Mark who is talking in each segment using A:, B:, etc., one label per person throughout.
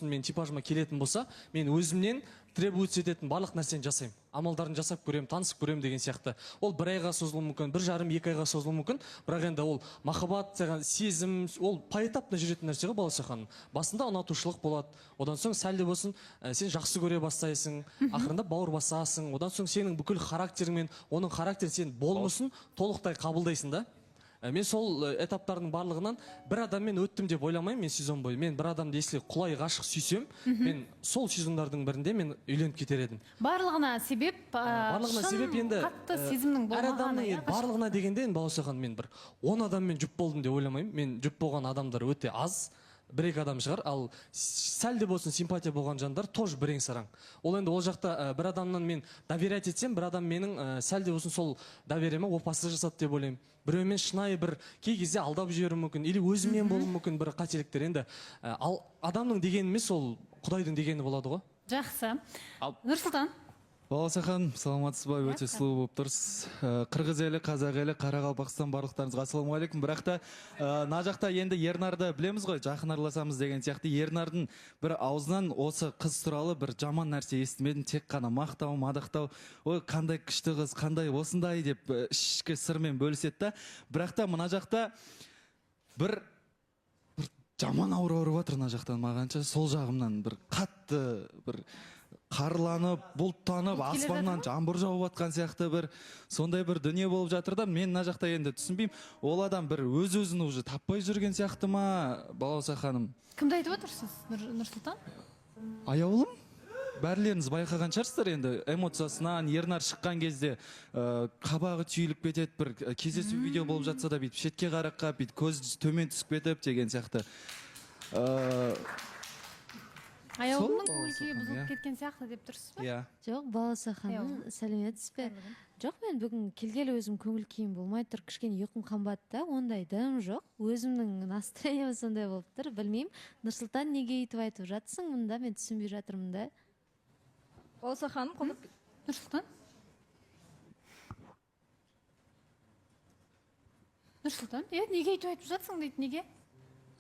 A: Мен типажыма келетін болса, мен өзімнен требовать ететін барлық нәрсені жасаймын, амалдарын жасап көремін, танысып көремін деген сияқты. Ол бір айға созылуы мүмкін, 1,5-2 айға созылуы мүмкін, бірақ енді ол махаббат деген сезім, ол поэтапно жүретін нәрсе ғой, Балауса ханым. Басында ұнатушылық болады, одан соң сәл де болсын сен жақсы көре бастайсың, ақырындап бауыр басасың, одан соң сенің бүкіл характеріңмен оның характерін, сен болмысын толықтай қабылдайсың да. Мен сол этаптардың барлығынан бір адаммен өттім деп ойламаймын. Мен сезон бойы, мен бір адамды если құлай ғашық сүйсем, мен сол сезондардың бірінде мен үйленіп кетер едім.
B: Барлығына себеп
A: Барлығына
B: шын
A: себеп енді
B: қатты сезімнің
A: әр
B: болмағаны,
A: адамның
B: иә,
A: енді барлығына дегенде, енді, Балауса ханым, мен бір 10 адаммен жұп болдым деп ойламаймын. Мен жұп болған адамдар өте аз, бір екі адам шығар. Ал сәл де болсын симпатия болған жандар тоже бірең сараң. Ол енді ол жақта бір адамнан мен доверять етсем, бір адам менің сәл де болсын сол довериеме опасыздық жасады деп ойлаймын. Біреумен шынайы бір кей кезде алдап жіберуі мүмкін или өзімнен болуы мүмкін бір қателіктер. Енді ал адамның дегені емес, ол құдайдың дегені болады ғой.
B: Жақсы. Нұрсұлтан.
C: Балауса ханым, саламатсыз ба? Өте сұлу болып тұрсыз. Қырғыз елі, қазақ елі, Қарақалпақстан, барлықтарыңызға ассалаумағалейкум. Бірақ та мына жақта енді Ернарды білеміз ғой, жақын араласамыз деген сияқты. Ернардың бір аузынан осы қыз туралы бір жаман нәрсе естімедім, тек қана мақтау, мадақтау. Ой, қандай күшті қыз, қандай осындай деп ішкі сырмен бөліседі да. Бірақ та мына жақта бір жаман ауыр ауырып жатыр мына жақтан мағанша, сол жағымнан бір қатты бір қарланып, бұлттанып,
B: Бұлт келе
C: аспаннан
B: жатыр ма?
C: жаңбыр жауып жатқан сияқты бір сондай бір дүние болып жатыр да. Мен мына жақта енді түсінбеймін, ол адам бір өз өзін уже таппай жүрген сияқты ма, Балауса ханым?
B: Кімді айтып отырсыз, Нұрсұлтан?
C: Аяулым. Бәрілеріңіз байқаған шығарсыздар енді эмоциясынан. Ернар шыққан кезде қабағы түйіліп кетеді, бір кездесу видео болып жатса да, бүйтіп шетке қарап қалып, бүйтіп көз төмен түсіп кетіп деген сияқты.
B: Аяулымның
C: Сол
B: көңіл күйі
C: Балауса ханым,
B: бұзылып
C: иә.
B: кеткен сияқты деп тұрсыз ба?
C: Иә.
D: Жоқ, Балауса ханым,
B: Аяулым.
D: сәлеметсіз бе? Жоқ, мен бүгін келгелі өзім көңіл күйім болмай тұр, кішкене ұйқым қанбады да, ондай дым жоқ. Өзімнің настроением сондай болып тұр, білмеймін. Нұрсұлтан, неге өйтіп айтып жатсың мұнда, мен түсінбей жатырмын да.
E: Балауса ханым, қолдап
B: Нұрсұлтан? Нұрсұлтан, иә, неге өйтіп айтып жатсың дейді, неге?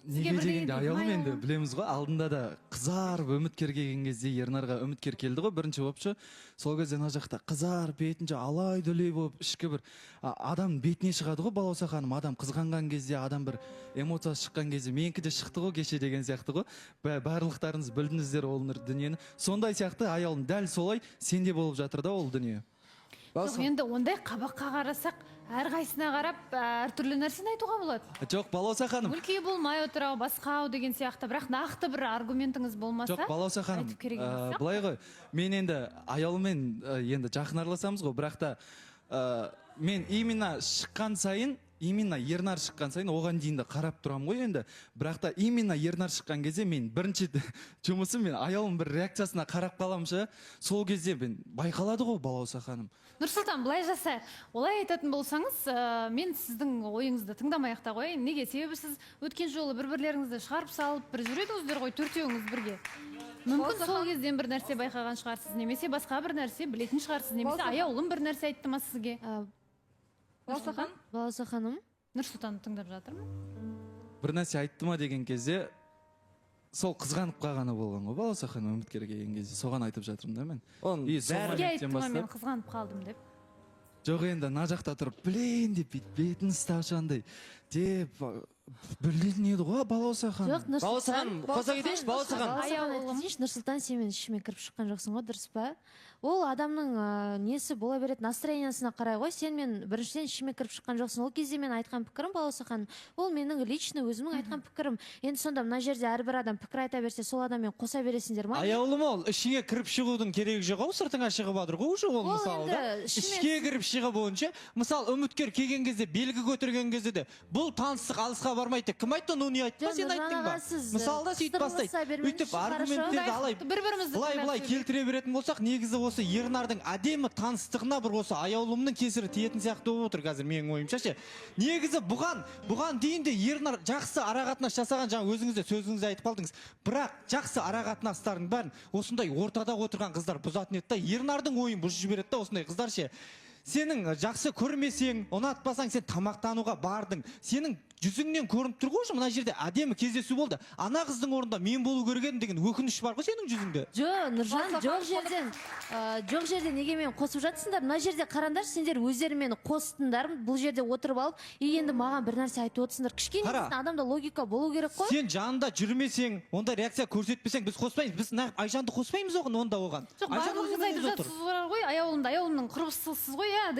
C: Неге
B: бірдеңе
C: дегенде,
B: дейді ма,
C: Аяулым, енді
B: Аяулым?
C: білеміз ғой, алдында да қызарып үміткер келген кезде, Ернарға үміткер келді ғой бірінші болып ше, сол кезде мына жақта қызарып, бетінше алай дүлей болып, ішкі бір адам бетіне шығады ғой, Балауса ханым, адам қызғанған кезде, адам бір эмоциясы шыққан кезде, менікі де шықты ғой кеше деген сияқты ғой. Барлықтарыңыз білдіңіздер ол дүниені. Сондай сияқты, Аяулым, дәл солай сенде болып жатыр да ол дүние.
B: Жоқ, енді ондай қабаққа қарасақ, әрқайсысына қарап әртүрлі нәрсені айтуға болады.
C: Жоқ, Балауса ханым.
B: Көңіл күйі болмай отыр ау, басқа ау деген сияқты, бірақ нақты бір аргументіңіз болмаса,
C: Жоқ, Балауса ханым,
B: айтып керек емес сияқты.
C: Былай ғой, мен енді Аяулыммен енді жақын араласамыз ғой, бірақ та мен именно шыққан сайын, именно Ернар шыққан сайын, оған дейін де қарап тұрамын ғой енді, бірақ та именно Ернар шыққан кезде мен бірінші жұмысым, мен Аяулым бір реакциясына қарап қаламын ше, сол кезде мен байқалады ғой, Балауса ханым.
B: Нұрсұлтан, былай жасайық. Олай айтатын болсаңыз, мен сіздің ойыңызды тыңдамай ақ та қояйын. Неге? Себебі сіз өткен жолы бір-бірлеріңізді шығарып салып, бір жүр едіңіздер ғой төртеуіңіз бірге. Мүмкін, сол кезден бір нәрсе байқаған шығарсыз, немесе басқа бір нәрсе білетін шығарсыз, немесе Аяулым бір нәрсе айтты ма сізге?
E: Балауса ханым.
D: Балауса ханым.
B: Нұрсұлтанды тыңдап жатырмын.
C: Бір нәрсе айтты ма деген кезде, сол қызғанып қалғаны болған ғой, Балауса ханым, үміткер келген кезде, соған айтып жатырмын да мен.
F: Оның
C: И сол
F: бәрі
B: Сізге
C: моменттен
B: айтты ма, мен
C: бастап
B: қызғанып қалдым деп?
C: Жоқ, енді мына жақта тұрып, блин деп, бүйтіп бетін ұстап андай деп білетін еді ғой, Балауса ханым.
D: Жоқ, Нұрсұлтан.
F: Балауса ханым, қоса кетейінші, Балауса ханым.
D: Балауса ханым,
B: Аяулым.
D: айтып кетейінші, Нұрсұлтан, сен менің ішіме кіріп шыққан жоқсың ғой, дұрыс па? Ол адамның несі бола береді, настроениесіне қарай ғой. Сен мен біріншіден ішіме кіріп шыққан жоқсың. Ол кезде мен айтқан пікірім, Балауса ханым, ол менің лично өзімнің айтқан пікірім. Енді сонда мына жерде әрбір адам пікір айта берсе, сол адаммен қоса бересіңдер ма?
G: Аяулым, ол ішіңе кіріп шығудың керегі жоқ ау, сыртыңа шығып жатыр ғой уже ол.
D: Ол
G: Мысалы да,
D: енді ішіме-
G: ішке кіріп шығып бойынша, мысалы, үміткер келген кезде, белгі көтерген кезде де, бұл таныстық алысқа бармайды деп кім айтты? Ну, не айтты ма?
D: Жоқ,
G: Сен
D: Нұржан
G: айттың ба?
D: аға, сіз,
G: Мысалы да, сөйтіп
D: қыстырылыса
G: бастайды.
D: бермеңізші,
G: Өйтіп аргументтерді
B: хорошо.
G: алай
B: Бір-бірімізді
G: былай
B: тыңдап
G: былай
B: сөйлейік.
G: келтіре беретін болсақ, негізі осы Ернардың әдемі таныстығына бір осы Аяулымның кесірі тиетін сияқты болып отыр қазір, менің ойымша ше. Негізі бұған дейін де Ернар жақсы арақатынас жасаған, жаңа өзіңіз де сөзіңізде айтып қалдыңыз, бірақ жақсы арақатынастардың бәрін осындай ортада отырған қыздар бұзатын еді да, Ернардың ойын бұзып жібереді да осындай қыздар ше. Сенің жақсы көрмесең, ұнатпасаң, сен тамақтануға бардың, сенің Жүзіңнен көрініп тұр ғой, уже мына жерде әдемі кездесу болды, ана қыздың орнында мен болу керек едім деген өкініш бар ғой сенің жүзіңде.
D: Жоқ, Нұржан,
E: Балауса
D: жоқ
E: ханым,
D: жерден жоқ жерден неге мені қосып жатсыңдар? Мына жерде қараңдаршы, сендер өздері мені қостыңдар бұл жерде отырып алып, и енді маған бір нәрсе айтып отырсыңдар. Кішкене
G: Қара.
D: болсын адамда логика болу керек қой.
G: Сен жанында жүрмесең, онда реакция көрсетпесең, біз қоспаймыз, біз неғып Айжанды қоспаймыз оған, онда оған
B: Жоқ,
G: Айжан
B: барлығыңыз
G: өзімен
B: айтып
G: өзі отыр.
B: жатсыздар ғой, Аяулымды, Аяулымның құрбысысыз ғой, иә.